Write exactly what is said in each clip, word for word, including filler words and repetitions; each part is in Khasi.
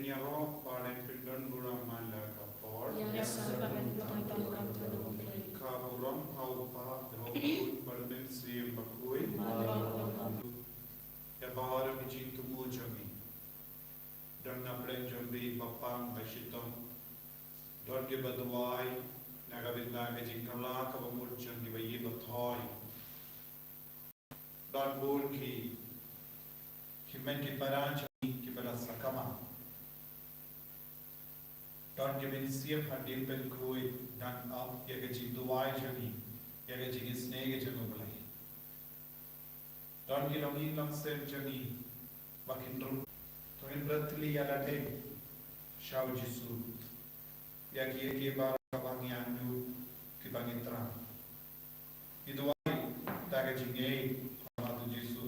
Ïaroh ba ngin pyndon burom man la ka por. Ka burom ha u Kpa, ha u Khun bad ha u Mynsiem Bakhuid. Ïa baroh ki jingthmu jong ngi. Don na pdeng jong ngi ba pang ba shitom. Don ki ba duwai na ka bynta ka jingkylla kaba mut jong ki ba ïeit ba thoi. Don bun ki hynmen ki para jong ngi kiba la sakma. Don ki mynsiem hadien pynkhuid, don ap ïa ka jingduwai jong ngi, ïa ka jingisynei ka jong U Blei. Don ki longïing longsem jong ngi ba kin rung. To ngin bret tylli ïa lade sha U Jisu. Ïa kiei kiei baroh ba ngi angnud, kiba ngi thrang. Ngi duwai da ka jingngeit ha U Jisu,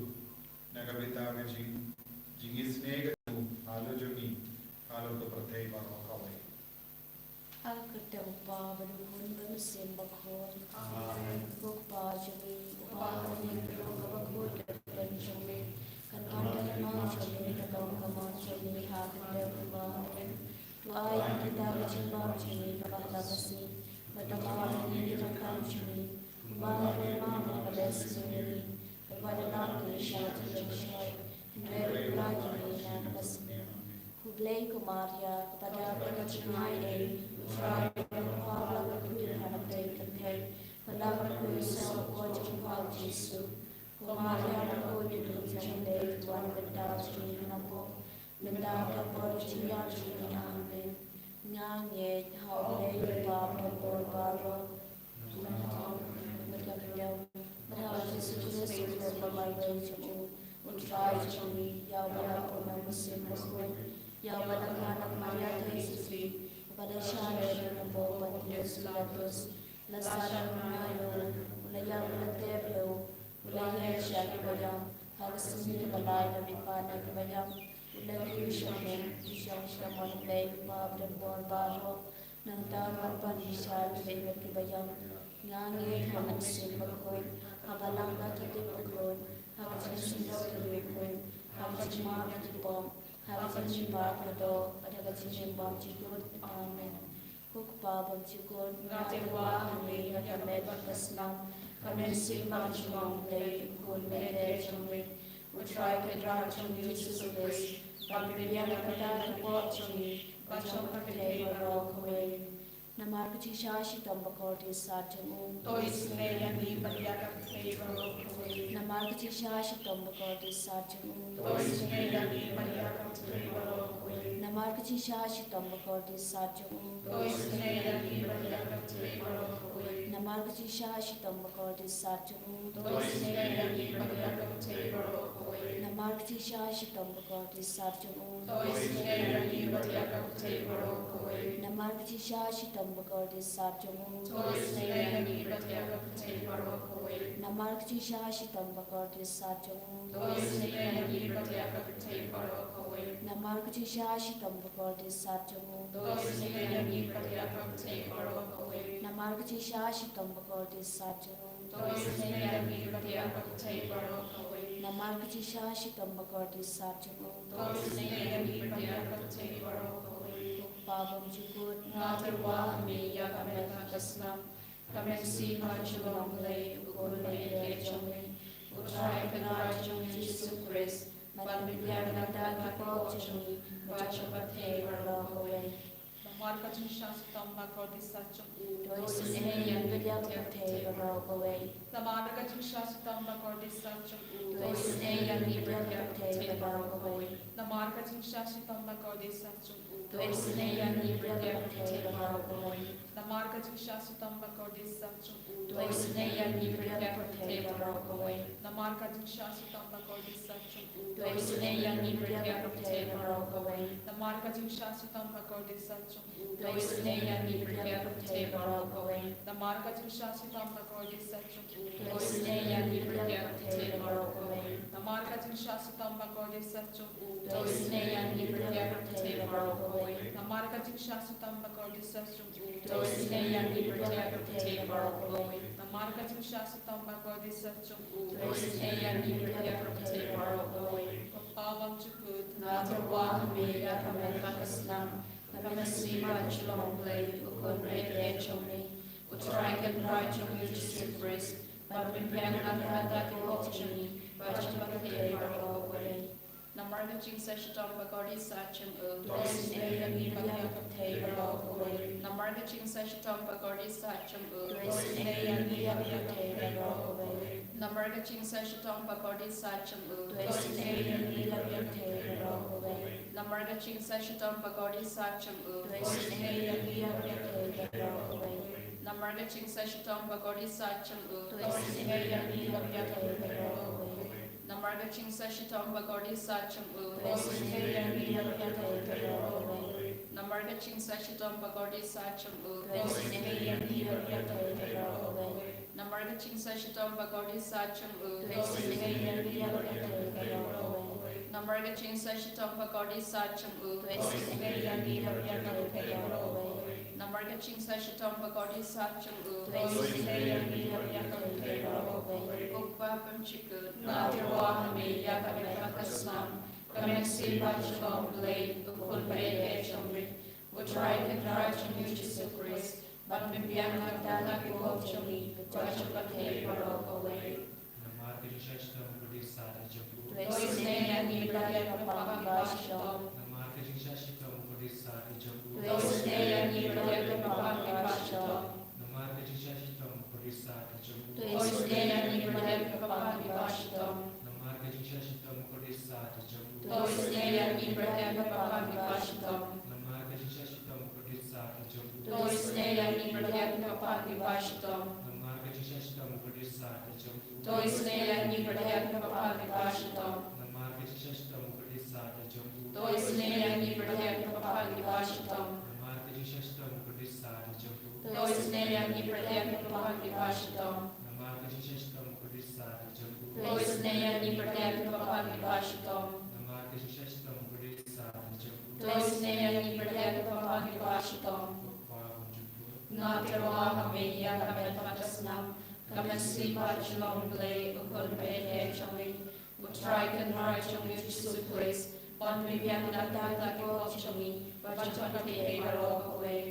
na ka bynta ka jing, jingisynei ka jong u, halor jong ngi, halor ka pyrthei baroh kawei. Ha ka kyrteng U Kpa bad U Khun bad U Mynsiem Bakhuid. Amen. Ko Kpa jong ngi, uba ha ka ïing ka jong ngi, ka don ka mon jong ngi, ka don ka mon jong ngi ha ka kyrteng U Kpa. Amen. To ai ïa ngi kita ka jingbam jong ngi kaba ha la ka sngi, bad to ai ïa ngi ki jingkam jong ngi, kumba ngi kyrmen ïa ki ba la sngewsih ïa ngi, bad to phah ïa ngi sha ka jingshai, hynrei to pynlait ïa ngi na ka bymjukut. Ko Blei, ko Maria kaba don ka jingai ei, U Trai u don bad u la kyrkhu ha ka kyrteng kynthei, bad u la kyrkhu sha u kyrteng jong u Jisu. Ko Maria, ko Mari jong U Blei, to wan bynta jong ngi ki nongpop, mynta bad ha ka por jingïap jong ngi. Amen. Nga ngeit ha U Blei U Kpa badonbor baroh, bad ha U Jisu Khrist u Trai jong u, U Trai jong ngi, ïa uba la pun ha u Mynsiem Bakhuid, ïa uba la kha na ka Maria Theisotti, uba la shah sha ka bor Pontius Pilatus, la sah, la mar, u la ïap, u la tep, u la ïaid sha kiba ïap, ha ka sngi kaba lai u la mih pat na kiba ïap, u la kiew shongkun, u shong sha ka mon U Blei U Kpa badonbor baroh. Nangta un wan pan bishar kiba ïap bad kiba ïap. Nga ngeit ha U Mynsiem Bakhuid, ha ka Balang Katholik bakhuid, ha ka jingsynshar kyrkhu, ha ka jingmap na ki pop, ha ka jingpyrkhat ka doh, bad ha ka jinglong bymjukut. Amen. Ko Kpa bymjukut, nga tyrwa ha me ïa ka met bad ka snam, ka mynsiem bad ka jinglong U Blei U Khun ba ïeit jong me, U Trai Kynrad jong ngi U Jisu Khrist, ban pynbiang na ka bynta ki pop jong ngi bad jong ka pyrthei baroh kawei. Namar ka jingshah shitom bakordit sat jong u, to isynei ïa ngi bad ïa ka pyrthei baroh kawei. Namar ka jingshah shitom bakordit sat jong u, to isynei ïa ngi bad ïa ka pyrthei baroh kawei. Namar ka jingshah shitom bakordit sat jong u, to isynei ïa ngi bad ïa ka pyrthei baroh kawei. Namar ka jingshah shitom bakordit sat jong u, to isynei ïa ngi bad ïa ka pyrthei baroh kawei. Namar ka jingshah shitom bakordit sat jong u, to isynei ïa ngi bad ïa ka pyrthei baroh kawei. Namar ka jingshah shitom bakordit sat jong u, to isynei ïa ngi bad ïa ka pyrthei baroh kawei. Namar ka jingshah shitom bakordit sat jong u, to isynei ïa ngi bad ïa ka pyrthei baroh kawei. Namar ka jingshah shitom bakordit sat jong u, to isynei ïa ngi bad ïa ka pyrthei baroh kawei. Namar ka jingshah shitom bakordit sat jong u, to isynei ïa ngi bad ïa ka pyrthei baroh kawei. Namar ka jingshah shitom bakordit sat jong u, to isynei ïa ngi bad ïa ka pyrthei baroh kawei. Ko Kpa bymjukut, nga tyrwa ha me ïa ka met bad ka snam, ka mynsiem bad ka jinglong U Blei U Khun ba ïeit jong me, U Trai Kynrad jong ngi U Jisu Khrist, ban pynbiang na ka bynta ki pop jong ngi bad jong ka pyrthei baroh kawei. Namar ka jingshah shitom bakordit sat jong u, to isynei ïa ngi bad ïa ka pyrthei baroh kawei. Namar ka jingshah shitom bakordit sat jong u, to isynei ïa ngi bad ïa ka pyrthei baroh kawei. Namar ka jingshah shitom bakordit sat jong u, to isynei ïa ngi bad ïa ka pyrthei baroh kawei. Namar ka jingshah shitom bakordit sat jong u, to isynei ïa ngi bad ïa ka pyrthei baroh kawei. Namar ka jingshah shitom bakordit sat jong u, to isynei ïa ngi bad ïa ka pyrthei baroh kawei. Namar ka jingshah shitom bakordit sat jong u, to isynei ïa ngi bad ïa ka pyrthei baroh kawei. Namar ka jingshah shitom bakordit sat jong u, to isynei ïa ngi bad ïa ka pyrthei baroh kawei. Namar ka jingshah shitom bakordit sat jong u, to isynei ïa ngi bad ïa ka pyrthei baroh kawei. Namar ka jingshah shitom bakordit sat jong u, to isynei ïa ngi bad ïa ka pyrthei baroh kawei. Namar ka jingshah shitom bakordit sat jong u, to isynei ïa ngi bad ïa ka pyrthei baroh kawei. Ko Kpa bymjukut, Tyrwa ha me ïa ka met bad ka snam, ka mynsiem bajlong Blei, U Khun baieid jong me, U Trai Kynrad jong ngi U Jisu Khrist, ban pynbiang ïa ka dak ki hok jong ngi, bad jong ka pyrthei baroh kawei. Namar ka jingsah shitom bakordit sah jong u, to isynei ïa ngi bad ïa ka pyrthei baroh kawei. Namar ka jingsah shitom bakordit sah jong u, to isynei ïa ngi bad ïa ka pyrthei baroh kawei. Namar ka jingsah shitom bakordit sah jong u, to isynei ïa ngi bad ïa ka pyrthei baroh kawei. Namar ka jingsah shitom bakordit sah jong u, to isynei ïa ngi bad ïa ka pyrthei baroh kawei. Namar ka jingsah shitom bakordit sah jong u, to isynei ïa ngi bad ïa ka pyrthei baroh kawei. Namar ka jingsah shitom bakordit sah jong u, to isynei ïa ngi bad ïa ka pyrthei baroh kawei. Namar ka jingsah shitom bakordit sah jong u, to isynei ïa ngi bad ïa ka pyrthei baroh kawei. Namar ka jingsah shitom bakordit sah jong u, to isynei ïa ngi bad ïa ka pyrthei baroh kawei. Namar ka jingsah shitom bakordit sah jong u, to isynei ïa ngi bad ïa ka pyrthei baroh kawei. Namar ka jingsah shitom bakordit sah jong u, to isynei ïa ngi bad ïa ka pyrthei baroh kawei. Ko Kpa bymjukut, nga tyrwa ha me ïa ka met bad ka snam, ka mynsiem bajlong Blei, U Khun baieid jong me, U Trai Kynrad jong ngi U Jisu Khrist, ban pynbiang ïa ka dak ki hok jong ngi, bad jong ka pyrthei baroh kawei. Namar ka jingsah shitom bakordit sah jong u, to isynei ïa ngi bad ïa ka pang iba shitom. Namar ka jingsah shitom bakordit sah jong u, to isynei ïa ngi bad ïa ka pang iba shitom. Namar ka jingsah shitom bakordit sah jong u, to isynei ïa ngi bad ïa ka pang iba shitom. Namar ka jingsah shitom bakordit sah jong u, to isynei ïa ngi bad ïa ka pang iba shitom. Namar ka jingsah shitom bakordit sah jong u, to isynei ïa ngi bad ïa ka pang iba shitom. Namar ka jingsah shitom bakordit sah jong u, to isynei ïa ngi bad ïa ka pang iba shitom. Namar ka jingsah shitom bakordit sah jong u, to isynei ïa ngi bad ïa ka pang iba shitom. Namar ka jingsah shitom bakordit sah jong u, to isynei ïa ngi bad ïa ka pang iba shitom. Namar ka jingsah shitom bakordit sah jong u, to isynei ïa ngi bad ïa ka pang iba shitom. Namar ka jingsah shitom bakordit sah jong u, to isynei ïa ngi bad ïa ka pang iba shitom. Ko Kpa bymjukut, nga tyrwa ha me ïa ka met bad ka snam, ka mynsiem bajlong Blei, U Khun baieid jong me, U Trai Kynrad jong ngi U Jisu Khrist, ban pynbiang ïa ka dak ki hok jong ngi, bad jong ka pyrthei baroh kawei.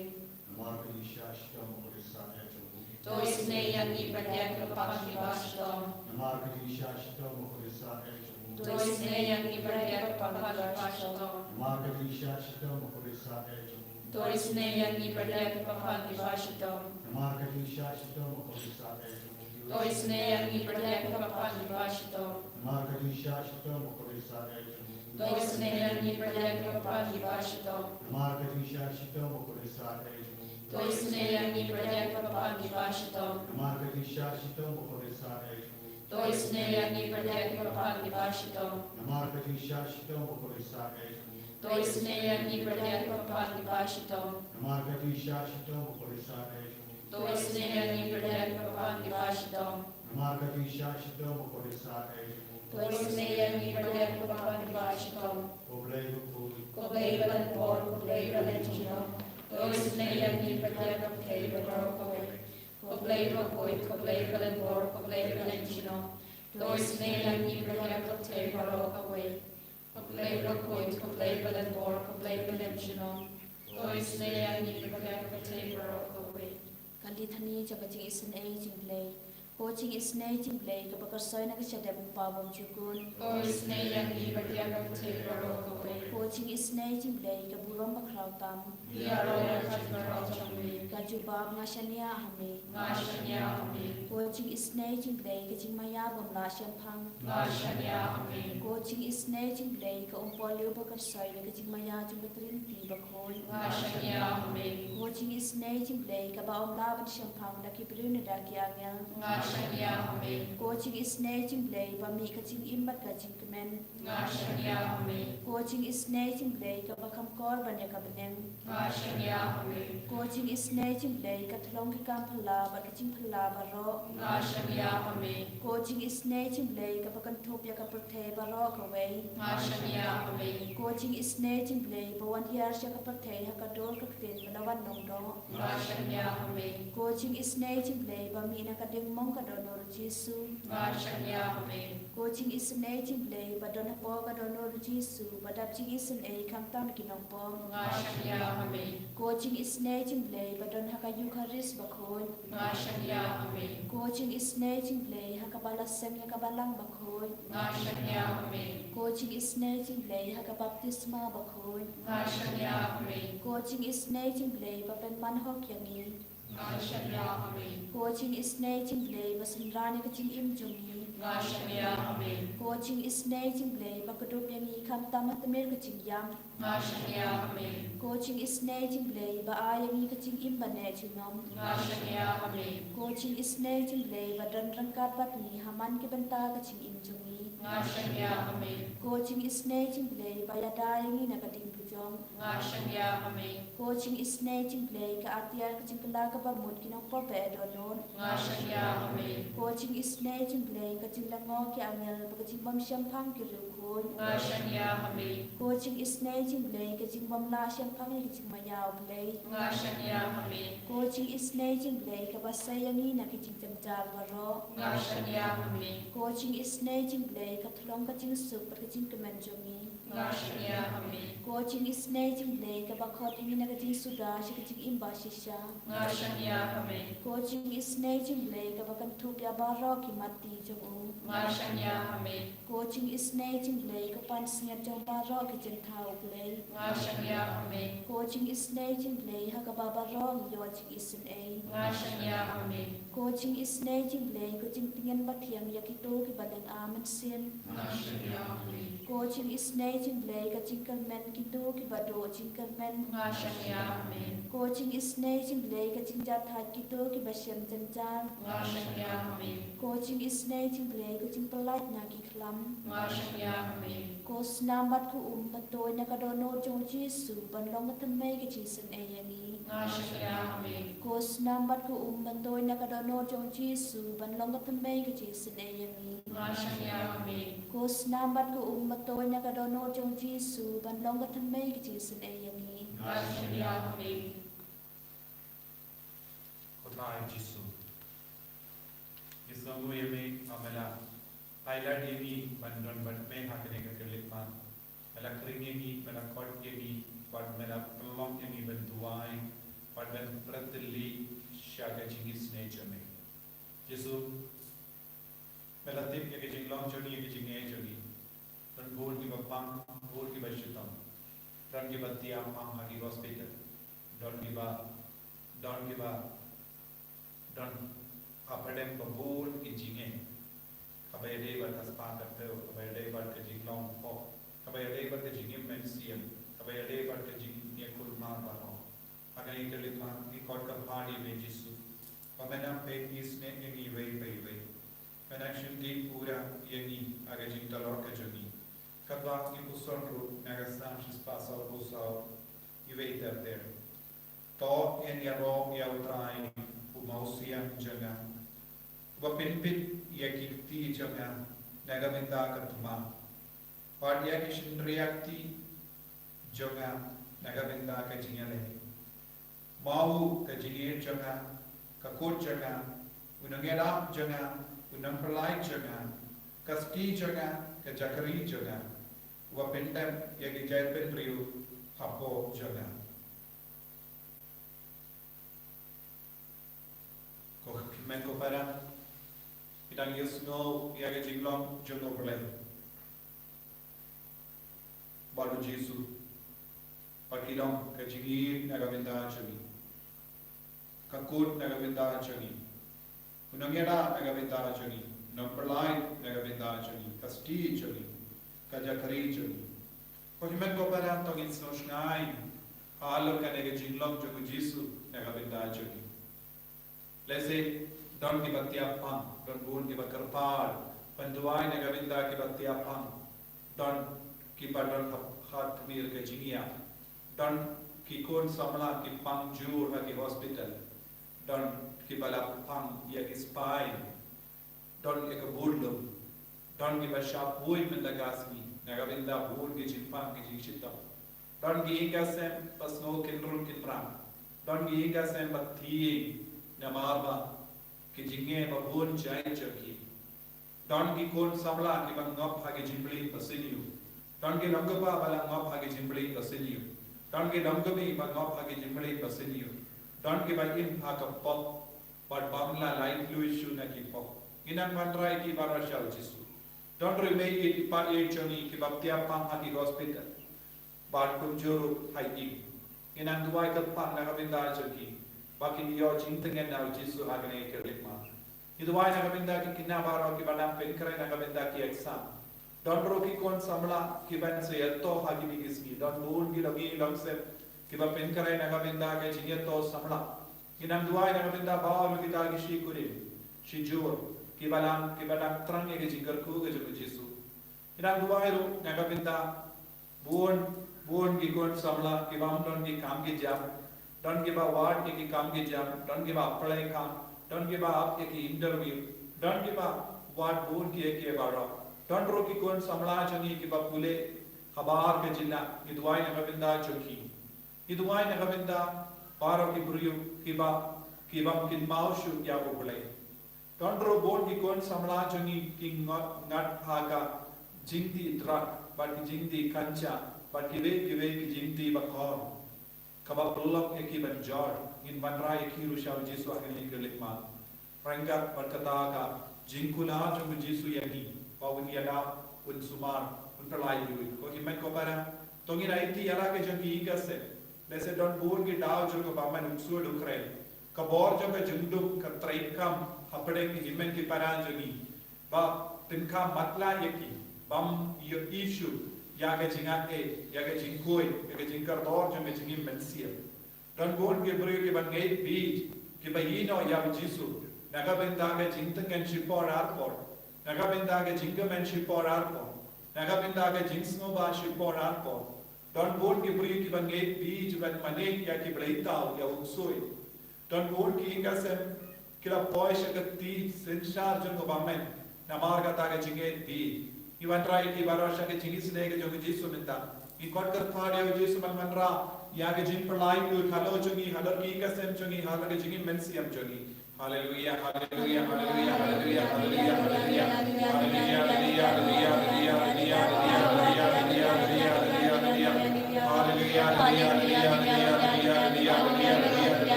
Namar ka jingsah shitom bakordit sah jong u, to isynei ïa ngi bad ïa ka pang iba shitom. Namar ka jingsah shitom bakordit sah jong u, to isynei ïa ngi bad ïa ka pang iba shitom. Namar ka jingsah shitom bakordit sah jong u, to isynei ïa ngi bad ïa ka pang iba shitom. Namar ka jingsah shitom bakordit sah jong u, to isynei ïa ngi bad ïa ka pang iba shitom. Namar ka jingsah shitom bakordit sah jong u, to isynei ïa ngi bad ïa ka pang iba shitom. Namar ka jingsah shitom bakordit sah jong u, to isynei ïa ngi bad ïa ka pang iba shitom. Namar ka jingsah shitom bakordit sah jong u, to isynei ïa ngi bad ïa ka pang iba shitom. Namar ka jingsah shitom bakordit sah jong u, to isynei ïa ngi bad ïa ka pang iba shitom. Namar ka jingsah shitom bakordit sah jong u, to isynei ïa ngi bad ïa ka pang iba shitom. Namar ka jingsah shitom bakordit sah jong u, to isynei ïa ngi bad ïa ka pang iba shitom. Ko Blei bakhuid, ko Blei ba lyngkor, ko Blei ba lyngkor, to isynei ïa ngi bad ïa ka pyrthei baroh kawei. Ko Blei bakhuid, ko Blei ba lyngkor, ko Blei ba lyngkor, to isynei ïa ngi bad ïa ka pyrthei baroh kawei. Ko Blei bakhuid, ko Blei ba lyngkor, ko Blei ba lyngkor, to isynei ïa ngi bad ïa ka pyrthei baroh kawei. Ka litany jong ka jingisynei jong U Blei. Ko jingisynei jong U Blei kaba kyrsoi na ka shadem U Kpa bymjukut, to isynei ïa ngi bad ïa ka pyrthei baroh kawei. Ko jingisynei jong U Blei ka burom bakhraw tam, ïaroh ïa ka jingïaroh jong me. Ka jubab, nga shaniah ha me. Nga shaniah ha me. Ko jingisynei jong U Blei ka jingmaïa bym lah shemphang, nga shaniah ha me. Ko jingisynei jong U Blei ka umpohliew ba kyrsoi na ka jingmaïa jong ka Trinity bakhuid, nga shaniah ha me. Ko jingisynei jong U Blei kaba ym lah ban shemphang da ki briew ne da ki angel, nga shaniah ha me. Ko jingisynei jong U Blei ba mih ka jingim bad ka jingkmen, nga shaniah ha me. Ko jingisynei jong U Blei kaba kham kor ban ïa ka bneng, nga shaniah ha me. Ko jingisynei jong U Blei ka thlong ki kam phylla bad ka jingphylla baroh, nga shaniah ha me. Ko jingisynei jong U Blei kaba kynthup ïa ka pyrthei baroh kawei, nga shaniah ha me. Ko jingisynei jong U Blei ba wan hiar sha ka pyrthei ha ka dur ka ktien ba la wan long doh. Nga shaniah ha me. Ko jingisynei jong U Blei ba mih na ka diengmong ka dohnud u Jisu. Nga shaniah ha me. Ko jingisynei jong U Blei ba don hapoh ka dohnud u Jisu ba dap jingisynei khamtam ki nongpop. Nga shaniah ha me. Ko jingisynei jong U Blei ba don ha ka Eukharist bakhuid. Nga shaniah ha me. Ko jingisynei jong U Blei ha kaba la seng ïa ka balang bakhuid. Nga shaniah ha me. Ko jingisynei jong U Blei ha ka baptisma bakhuid. Nga shaniah ha me. Ko jingisynei jong U Blei ba pynman hok ïa ngi. Nga shaniah ha me. Ko jingisynei jong U Blei ba synran ïa ka jingim jong ngi. Nga shaniah ha me. Ko jingisynei jong U Blei ba kdup ïa ngi khamtam ha tmier ka jingïap. Nga shaniah ha me. Ko jingisynei jong U Blei ba ai ïa ngi ka jingim ba neh junom. Nga shaniah ha me. Ko jingisynei jong U Blei ba don ryngkat bad ngi ha man ki bynta ka jingim jong ngi. Nga shaniah ha me. Ko jingisynei jong U Blei ba ïada ïa ngi na ka diengpajong. Nga shaniah ha me. Ko jingisynei jong U Blei ka atiar ka jingkylla kaba mut ki nongpop ba eh dohnud. Nga shaniah ha me. Ko jingisynei jong U Blei ka jinglyngngoh ki angel bad ka jingbym shemphang ki riewkhuid. Nga shaniah ha me. Ko jingisynei jong U Blei ka jingbym lah shemphang ïa ka jingmaïa U Blei. Nga shaniah ha me. Ko jingisynei jong U Blei kaba sei ïa ngi na ki jingjynjar baroh. Nga shaniah ha me. Ko jingisynei jong U Blei ka tyllong ka jingsuk bad ka jingkmen jong ngi. Nga shaniah ha me. Ko jingisynei jong U Blei kaba khot ïa ngi na ka jingsuda sha ka jingim ba shisha. Nga shaniah ha me. Ko jingisynei jong U Blei kaba kynthup ïa baroh ki matti jong u. Nga shaniah ha me. Ko jingisynei jong U Blei ka pansngiat jong baroh ki jingthaw U Blei. Nga shaniah ha me. Ko jingisynei jong U Blei ha kaba baroh ngi ïoh jingisynei. Nga shaniah ha me. Ko jingisynei jong U Blei ka jingtngen ba thiang ïa kito kiba lynga mynsiem. Nga shaniah ha me. Ko jingisynei jong U Blei ka jingkyrmen kito kiba duh jingkyrmen. Nga shaniah ha me. Ko jingisynei jong U Blei ka jingjahthait kito kiba shem jynjar. Nga shaniah ha me. Ko jingisynei jong U Blei ka jingpyllait na ki khlam. Nga shaniah ha me. Ko snam bad ko um ban tuid na ka dohnud jong u Jisu ban long ka thymmei ka jingisynei ïa ngi. Nga shaniah ha me. Ko snam bad ko um ban tuid na ka dohnud jong u Jisu ban long ka thymmei ka jingisynei ïa ngi. Nga shaniah ha me. Ko snam bad ko um ban tuid na ka dohnud jong u Jisu ban long ka thymmei ka jingisynei ïa ngi. Nga shaniah ha me. Ko Trai Jisu, ngi sngewnguh ïa me ba me la highlight ïa ngi ban don bad me ha kane ka khyllipmat. Me la khring ïa ngi, me la khot ïa ngi, bad me la pynlong ïa ngi ban duwai bad ban pyrthei sha ka jingisynei jong me. Jisu, me la tip ïa ka jinglong jong ngi, ïa ka jingeh jong ngi. Don bun kiba pang, bun kiba shitom. Don kiba thiah pang ha ki hospital. Don kiba, don kiba, don hapdeng ba bun ki jingeh. Kaba ïadei bad ka spah ka thew, kaba ïadei bad ka jinglong pop, kaba ïadei bad ka jingim mynsiem, kaba ïadei bad ka jingïakhun mar baroh. Ha kane ka khyllipmat ngi khot kyrpad ïa me Jisu, ba men nang peit isynei ïa ngi iwei pa iwei. Men nang shim dih pura ïa ngi ha ka jingtalor ka jong ngi. Katba ngi puson ruh na ka Salm shispah sawphew saw, iwei ter ter. To ngin ïaroh ïa U Trai, u Mawsiang jong nga, uba pynbit ïa ki kti jong nga na ka bynta ka thma, bad ïa ki shynriahkti jong nga na ka bynta ka jingïaleh. Ma u ka jingïeit jong nga, ka kut jong nga, u nongïada jong nga, u nongpyllait jong nga, ka sti jong nga, ka jakri jong nga, uba pyndep ïa ki jaitbynriew hapoh jong nga. Ko hynmen ko para, ngi dang ïohsngew ïa ka jinglong jong U Blei bad U Jisu, ba ki long ka jingïeit na ka bynta jong ngi, ka kut na ka bynta jong ngi, u nongïada na ka bynta jong ngi, u nongpyllait na ka bynta jong ngi, ka sti jong ngi, ka jakri jong ngi. Ko hynmen ko para, to ngin sngewsynei halor kane ka jinglong jong U Jisu na ka bynta jong ngi. Lehse don kiba thiah pang, don bun kiba kyrpad ban duwai na ka bynta kiba thiah pang, don kiba don ha, ha tmier ka jingïap, don ki khun samla ki pang jur ha ki hospital, don kiba la pang ïa ki spine, don ïa ka burlum, don kiba shah poi mynta ka sngi Na ka bynta bun ki jingpang ki jingshitom. Don ki ïing ki sem ba sngew kynrung kynrang. Don ki ïing ki sem ba thieng namar ba ki jingeh ba bun jait jong ki. Don ki khun samla kiba ngop ha ki jingpyllait ba sniew. Don ki nongkpa ba la ngop ha ki jingpyllait ba sniew. Don ki nongkmie ba ngop ha ki jingpyllait ba sniew. Don kiba im ha ka pop bad bym la lait lut shuh na ki pop. Ngi nang wanrah ïa ki baroh sha u Jisu. Don ruh mei ïa ki paid jong ngi kiba thiah pang ha ki hospital bad kumjuh ruh ha ïing. Ngi nang duwai kyrpang na ka bynta jong ki ba kin ïoh jingtngen na u Jisu ha kane ka rit ma. Ngi duwai na ka bynta ki khynnah baroh kiba nang pynkhreh na ka bynta ki exam. Don ruh ki khun samla kiban sa ïatoh ha kine ki sngi. Don bun ki longïing longsem kiba pynkhreh na ka bynta ka jingïatoh samla. Ngi nang duwai na ka bynta baroh kita ki shi kurim shi jhur kiba nang, kiba nang thrang ïa ka jingkyrkhu ka jong u Jisu. Ngi nang duwai ruh na ka bynta bun, bun ki khun samla kiba ym don ki kam ki jam. Don kiba wad ïa ki kam ki jam, don kiba apply kam, don kiba ap ïa ki interview, don kiba wad bun kiei kiei baroh. Don ruh ki khun samla jong ngi kiba pule habar ka jingïaid, ngi duwai na ka bynta jong ki. Ngi duwai na ka bynta baroh ki briew kiba, kiba ym kynmaw shuh ïa U Blei. Don ruh bun ki khun samla jong ngi ki ngat, ngat ha ka jingdih drug bad ki jingdih ganja bad kiwei kiwei ki jingdih ba khor kaba pynlong ïa ki ban jur. Ngin wanrah ïa ki ruh sha u Jisu ha kane ka rit ma. Ryngkat bad kata ka jingkular jong u Jisu ïa ngi ba un ïada, un sumar, un pynlait lut. Ko hynmen ko para, to ngin aiti ïa la ka jong ki ïing ki sem. Lehse don bun ki daw jong ka bymman, u ksuid u kren. Ka bor jong ka jingdum ka treikam hapdeng ki hynmen ki para jong ngi. Ba pynkham matlah ïa ki, bym ïohi shuh ïa ka jingat eh, ïa ka jingkhuid, ïa ka jingkordor jong ka jingim mynsiem. Don bun ki briew kiba ngeit beit, kiba ïehnoh ïa u Jisu na ka bynta ka jingtngen shipor arpor, na ka bynta ka jingkmen shipor arpor, na ka bynta ka jingsngewbha shipor arpor. Don bun ki briew kiba ngeit beit, kiba mane ïa ki bleitaw, ïa u ksuid. Don bun ki ïing ki sem ki la poi sha ka kti synshar jong ka bymman namar kata ka jingngeit beit. Ngi wanrah ïa ki baroh sha ka jingisynei ka jong u Jisu mynta. Ngi khot kyrpad ïa u Jisu ban wanrah ïa ka jingpynlait lut halor jong ngi, halor ki ïing ki sem jong ngi, halor ka jingim mynsiem jong ngi. Haleluia, haleluia, haleluia, haleluia, haleluia.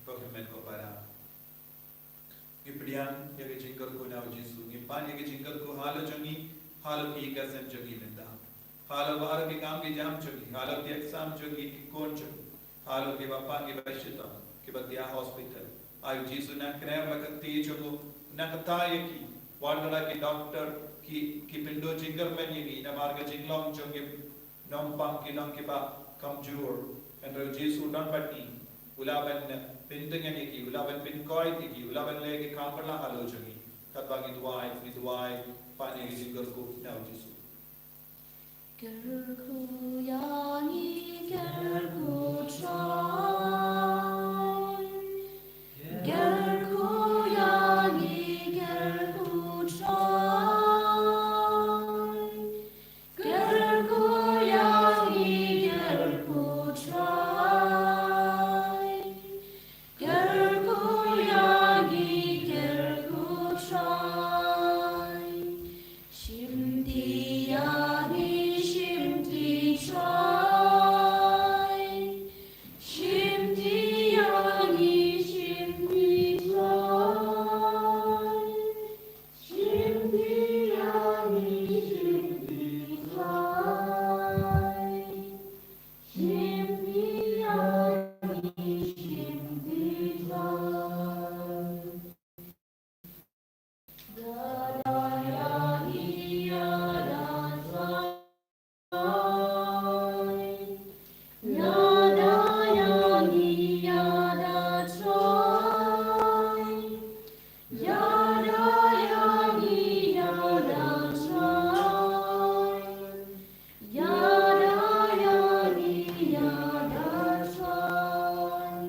Ko hynmen ko para. Ngi pdiang ïa ka jingkyrkhu na u Jisu, ngi pan ïa ka jingkyrkhu halor jong ngi, halor ki ïing ki sem jong ngi mynta. Halor baroh ki kam ki jam jong ngi, halor ki exam jong ngi, ki khun jong ngi, halor kiba pang kiba shitom, kiba thiah hospital. Ai u Jisu, nang kner la ka kti jong u, nang kata ïa ki, Wat lada ki doktor ki, ki pynduh jingkyrmen ïa ngi namar ka jinglong jong ki nongpang, ki long kiba kamjor. Hynrei u Jisu u don bad ngi, u lah ban pyntngen ïa ki, u lah ban pynkhuid ïa ki, u lah ban leh ki kam pynlah halor jong ngi. Katba ngi duwai, ngi duwai, pan ïa ki jingkyrkhu na u Jisu. Kyrkhu ïa ngi, kyrkhu Trai. Kyrkhu ïa ngi, kyrkhu Trai. Kyrkhu ïa ngi, kyrkhu Trai. Kyrkhu ïa ngi, kyrkhu Trai. Shim ti ïa ngi, shim ti Trai. Shim ti ïa ngi, shim ti Trai. Shim ti ïa ngi, shim ti Trai. Shim ti ïa ngi, shim ti Trai. Ïada ïa ngi, ïada Trai. Ïada ïa ngi, ïada Trai. Ïada ïa ngi, ïada Trai. Ïada ïa ngi, ïada Trai.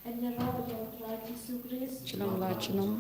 Yn ïarap ïa u Trai Jisu Khrist. Shalom, la shalom.